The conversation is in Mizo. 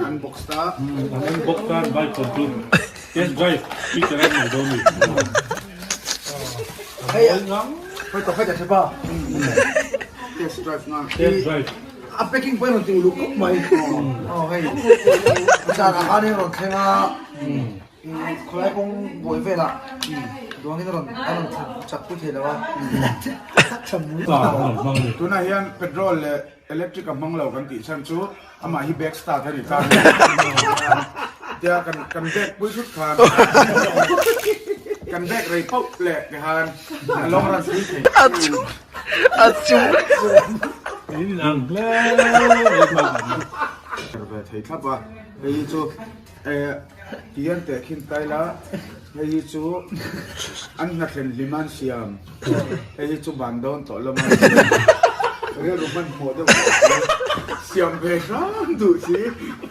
unbox ta. An unbox ta an bike phone chu test drive feature an nei dawn ni. Hei hei ta hei ta pa. Test drive nga. Test drive. A packing pawh rawn ti uluk khawp mai. Aw hei. Zan ah khan hei rawn thleng a. Khawlai kawng buai velah duangin a rawn a rawn chak pui thei lo a. Tunah hian petrol leh electric a hmang lo kan tih chhan chu amah hi back start a ni ta a ni. Tia kan kan back pui thut khan kan back rei pauh leh ti khan a long run pui thei. In ang hle mai. Thei thlap a hei hi chu. Eh, tihian tehkhin ta ila, hei hi chu an hnathlen hlim a an siam, hei hi chu ban dawn tawh lawm a an siam, rilru hmanhmawh deuh tawh si, siam ve hram duh si.